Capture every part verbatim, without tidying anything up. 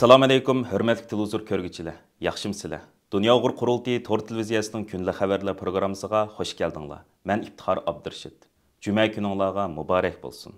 ئەسسالامۇئەلەيكۇم، ھۆرمەتلىك تېلېۋىزور كۆرگۈچىلەر، ياخشىمۇسىلەر؟ دۇنيا ئۇيغۇر قۇرۇلتىيى تور تېلېۋىزىيەسىنىڭ كۈندىلىك خەۋەرلەر پروگراممىسىغا خۇش كەلدىڭلار. مەن ئىپتىخار ئابدۇرېشىت. جۈمە كۈنۈڭلارغا مۇبارەك بولسۇن.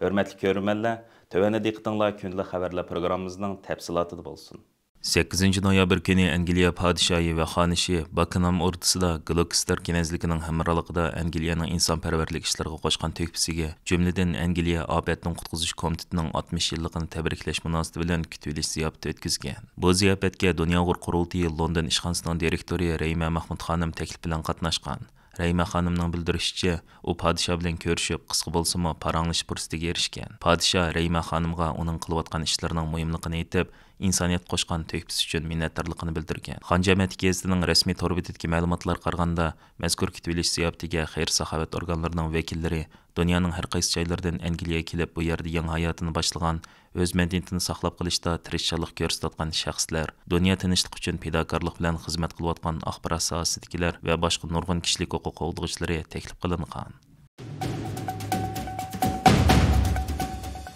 ھۆرمەتلىك كۆرۈرمەنلەر، تۆۋەندە دىققىتىڭلار كۈندىلىك خەۋەرلەر پروگراممىمىزنىڭ تەپسىلاتىدا بولسۇن. سەككىزىنچى نويابىر كۈنى ئەنگلىيە پادىشاھى ۋە خانىشى باكىنغام ئوردىسىدا گلوكستېر كىنەزلىكىنىڭ ھەمراھلىقىدا ئەنگلىيەنىڭ ئىنسانپەرۋەرلىك ئىشلىرىغا قوشقان تۆھپىسىگە، جۈملىدىن ئەنگلىيە ئاپەتتىن قۇتقۇزۇش كومىتېتىنىڭ ئاتمىش يىللىقىنى تەبرىكلەش مۇناسىۋىتى بىلەن كۈتۈۋېلىش زىياپىتى ئۆتكۈزگەن. بۇ زىياپەتكە دۇنيا ئۇيغۇر قۇرۇلتىيى لوندون ئىشخانىسىنىڭ دىرېكتورى رەھىمە مەخمۇت خانىم تەكلىپ بىلەن قاتناشقان. رەھىمە خانىمنىڭ بىلدۈرۈشىچە، ئۇ پادىشاھ بىلەن كۆرۈشۈپ، قىسقا بولسىمۇ پاراڭلىشىش پۇرسىتىگە ئېرىشكەن. پادىشاھ رەھىمە خانىمغا ئۇنىڭ قىلىۋاتقان ئىشلىرىنىڭ مۇھىملىقىنى ئېيتىپ، ئىنسانىيەتكە قوشقان تۆھپىسى ئۈچۈن مىننەتدارلىقىنى بىلدۈرگەن. خان جەمەتى گېزىتىنىڭ رەسمىي تور بېتىدىكى مەلۇماتلارغا قارىغاندا، مەزكۇر كۈتۈۋېلىش زىياپىتىگە خەير-ساخاۋەت ئورگانلىرىنىڭ ۋەكىللىرى، دۇنيانىڭ ھەر قايسى جايلىرىدىن ئەنگلىيەگە كېلىپ، بۇ يەردە يېڭى ھاياتىنى باشلىغان، ئۆز مەدەنىيىتىنى ساقلاپ قېلىشتا تىرىشچانلىق كۆرسىتىۋاتقان شەخسلەر، دۇنيا تىنچلىقى ئۈچۈن پىداكارلىق بىلەن خىزمەت قىلىۋاتقان ئاخبارات ساھەسىدىكىلەر ۋە باشقا نۇرغۇن كىشىلىك ھوقۇق قوغدىغۇچىلىرى تەكلىپ قىلىنغان.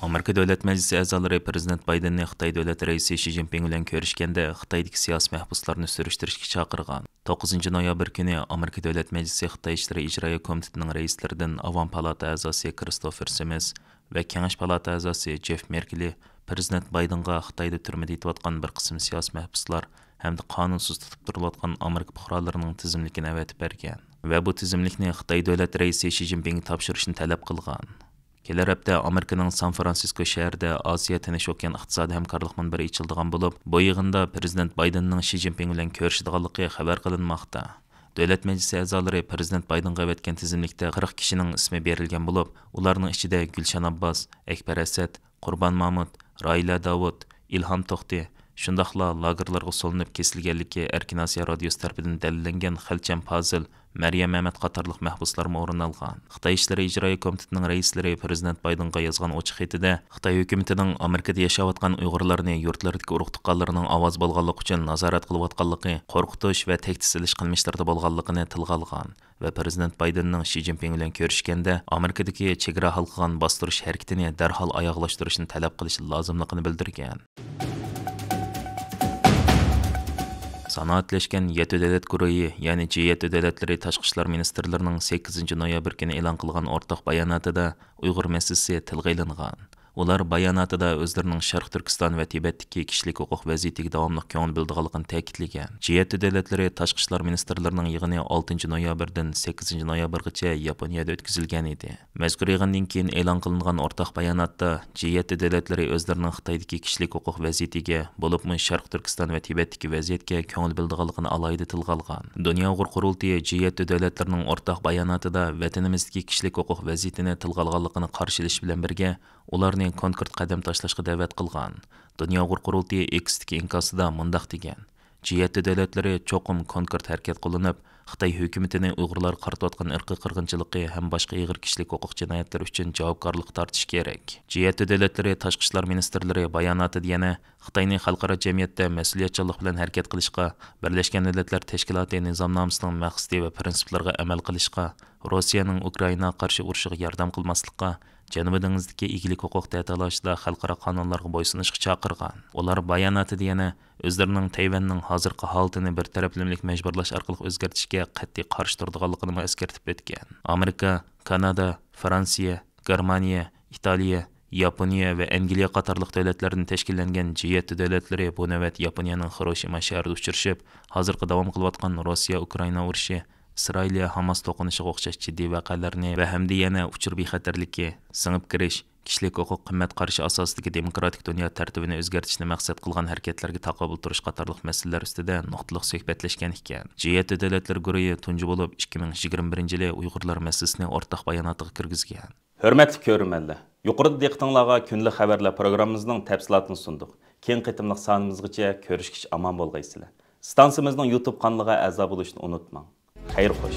ئامېرىكا دۆلەت مەجلىسى ئەزالىرى پىرېزىدېنت بايدېننى خىتاي دۆلەت رەئىسى شى جىنپىڭ بىلەن كۆرۈشكەندە، خىتايدىكى سىياسىي مەھبۇسلارنى سۈرۈشتۈرۈشكە چاقىرغان. توققۇزىنچى نويابىر كۈنى ئامېرىكا دۆلەت مەجلىسى خىتاي ئىشلىرى ئىجرائىيە كومىتېتىنىڭ رەئىسلىرىدىن ئاۋام پالاتا ئەزاسى كىرىستوفېر سىمىس ۋە كېڭەش پالاتا ئەزاسى جېف مېركلى پىرېزىدېنت بايدېنغا خىتايدا تۈرمىدە يېتىۋاتقان بىر قىسىم سىياسىي مەھبۇسلار ھەمدە قانۇنسىز تۇتۇپ تۇرۇلۇۋاتقان ئامېرىكا پۇقرالىرىنىڭ تىزىملىكىنى ئەۋەتىپ بەرگەن ۋە بۇ تىزىملىكنى خىتاي دۆلەت رەئىسى شى جىنپىڭگە تاپشۇرۇشنى تەلەپ قىلغان. كېلەر ھەپتە ئامېرىكىنىڭ سان فرانسىسكو شەھىرىدە ئاسىيا تىنچ ئوكيان ئىقتىسادىي ھەمكارلىق مۇنبىرى ئېچىلىدىغان بولۇپ، بۇ يىغىندا پىرېزىدېنت بايدېننىڭ شى جىنپىڭ بىلەن كۆرۈشىدىغانلىقى خەۋەر قىلىنماقتا. دۆلەت مەجلىسى ئەزالىرى پىرېزىدېنت بايدېنغا ئەۋەتكەن تىزىملىكتە قىرىق كىشىنىڭ ئىسمى بېرىلگەن بولۇپ، ئۇلارنىڭ ئىچىدە گۈلشەن ئابباس، ئەكبەر ئەسەت، قۇربان مامۇت، راھىلە داۋۇت، ئىلھام توختى، شۇنداقلا لاگېرلارغا سولىنىپ كېسىلگەنلىكى ئەركىن ئاسىيا رادىيوسى تەرىپىدىن دەلىللەنگەن خەلچەم پازىل، مەريەم مەمەت قاتارلىق مەھبۇسلارمۇ ئورۇن ئالغان. خىتاي ئىشلىرى ئىجرائىيە كومىتېتىنىڭ رەئىسلىرى پىرېزىدېنت بايدېنغا يازغان ئوچۇق خېتىدە، خىتاي ھۆكۈمىتىنىڭ ئامېرىكىدا ياشاۋاتقان ئۇيغۇرلارنى يۇرتلىرىدىكى ئۇرۇق-تۇغقانلىرىنىڭ ئاۋازى بولغانلىقى ئۈچۈن نازارەت قىلىۋاتقانلىقى، قورقۇتۇش ۋە تەھدىت سېلىش قىلمىشلىرىدا بولغانلىقىنى تىلغا ئالغان ۋە پىرېزىدېنت بايدېننىڭ شى جىنپىڭ بىلەن كۆرۈشكەندە، ئامېرىكىدىكى چېگرا ھالقىغان باستۇرۇش ھەرىكىتىنى دەرھال ئاياغلاشتۇرۇشنى تەلەپ قىلىش لازىملىقىنى بىلدۈرگەن. سانائەتلەشكەن يەتتە دۆلەت گۇرۇھى، يەنى جى يەتتە دۆلەتلىرى تاشقى ئىشلار مىنىستىرلىرىنىڭ سەككىزىنچى نويابىر كۈنى ئېلان قىلغان ئورتاق باياناتىدا ئۇيغۇر مەسىلىسى تىلغا ئېلىنغان. ئۇلار باياناتىدا ئۆزلىرىنىڭ شەرقىي تۈركىستان ۋە تىبەتتىكى كىشىلىك ھوقۇق ۋەزىيىتىگە داۋاملىق كۆڭۈل بۆلىدىغانلىقىنى تەكىتلىگەن. جى يەتتە دۆلەتلىرى تاشقى ئىشلار مىنىستىرلىرىنىڭ يىغىنى ئالتىنچى نويابىردىن سەككىزىنچى نويابىرغىچە ياپونىيەدە ئۆتكۈزۈلگەن ئىدى. مەزكۇر يىغىندىن كېيىن ئېلان قىلىنغان ئورتاق باياناتتا، جى يەتتە دۆلەتلىرى ئۆزلىرىنىڭ خىتايدىكى كىشىلىك ھوقۇق ۋەزىيىتىگە، بولۇپمۇ شەرقىي تۈركىستان ۋە تىبەتتىكى ۋەزىيەتكە كۆڭۈل بۆلىدىغانلىقىنى ئالاھىدە تىلغا ئالغان. دۇنيا ئۇيغۇر قۇرۇلتىيى جى يەتتە دۆلەتلىرىنىڭ ئورتاق باياناتىدا ۋەتىنىمىزدىكى كىشىلىك ھوقۇق ۋەزىيىتىنى تىلغا ئالغانلىقىنى قارشى ئېلىش بىلەن بىرگە، ئۇلارنى كونكرېت قەدەم تاشلاشقا دەۋەت قىلغان. دۇنيا ئۇيغۇر قۇرۇلتىيى ئېكستىكى ئىنكاسىدا مۇنداق دېگەن: جى يەتتە دۆلەتلىرى چوقۇم كونكرېت ھەرىكەت قوللىنىپ، خىتاي ھۆكۈمىتىنى ئۇيغۇرلارغا قارىتىۋاتقان ئىرقىي قىرغىنچىلىقى ھەم باشقا ئېغىر كىشىلىك ھوقۇق جىنايەتلىرى ئۈچۈن جاۋابكارلىققا تارتىشى كېرەك. جى يەتتە دۆلەتلىرى تاشقى ئىشلار مىنىستىرلىرى باياناتىدا يەنە خىتاينى خەلقئارا جەمئىيەتتە مەسئۇلىيەتچانلىق بىلەن ھەرىكەت قىلىشقا، بىرلەشكەن دۆلەتلەر تەشكىلاتى نىزامنامىسىنىڭ مەقسىتى ۋە پىرىنسىپلىرىغا ئەمەل قىلىشقا، روسىيەنىڭ ئۇكرائىناغا قارشى ئۇرۇشىغا ياردەم قىلماسلىققا، جەنۇبىي دېڭىزدىكى ئىگىلىك ھوقۇق دەتالاشىدا خەلقئارا قانۇنلارغا بويسۇنۇشقا چاقىرغان. ئۇلار باياناتىدا يەنە ئۆزلىرىنىڭ تەيۋەننىڭ ھازىرقى ھالىتىنى بىر تەرەپلىمىلىك مەجبۇرلاش ئارقىلىق ئۆزگەرتىشكە قەتئىي قارشى تۇرىدىغانلىقىنىمۇ ئەسكەرتىپ ئۆتكەن. ئامېرىكا، كانادا، فرانسىيە، گېرمانىيە، ئىتالىيە، ياپونىيە ۋە ئەنگلىيە قاتارلىق دۆلەتلەردىن تەشكىللەنگەن جى يەتتە دۆلەتلىرى بۇ نۆۋەت ياپونىيەنىڭ خىروشىما شەھىرىدە ئۇچرىشىپ، ھازىرقى داۋام قىلىۋاتقان روسىيە-ئۇكرائىنا ئۇرۇشى، ئىسرائىلىيە-ھاماس توقۇنۇشىغا ئوخشاش جىددىي ۋەقەلەرنى ۋە ھەمدە يەنە ئۇچۇر بىخەتەرلىكى، سىڭىپ كىرىش، كىشىلىك ھوقۇق، قىممەت قارىشى ئاساسىدىكى دېموكراتىك دۇنيا تەرتىپىنى ئۆزگەرتىشنى مەقسەت قىلغان ھەرىكەتلەرگە تاقابىل تۇرۇش قاتارلىق مەسىلىلەر ئۈستىدە نۇقتىلىق سۆھبەتلەشكەن ئىكەن. جى يەتتە دۆلەتلەر گۇرۇھى تۇنجى بولۇپ ئىككى مىڭ يىگىرمە بىرىنچى يىلى ئۇيغۇرلار مەسىلىسىنى ئورتاق باياناتىغا كىرگۈزگەن. ھۆرمەتلىك كۆرۈرمەنلەر، يۇقىرىدا دىققىتىڭلارغا كۈندىلىك خەۋەرلەر پروگراممىمىزنىڭ تەپسىلاتىنى سۇندۇق. كېيىنكى قېتىملىق سانىمىزغىچە كۆرۈشكىچە ئامان بولغايسىلەر. ئىستانسىمىزنىڭ يۇتۇب قانىلىغا ئەزا بولۇشنى ئۇنتۇماڭ. خەير خوش.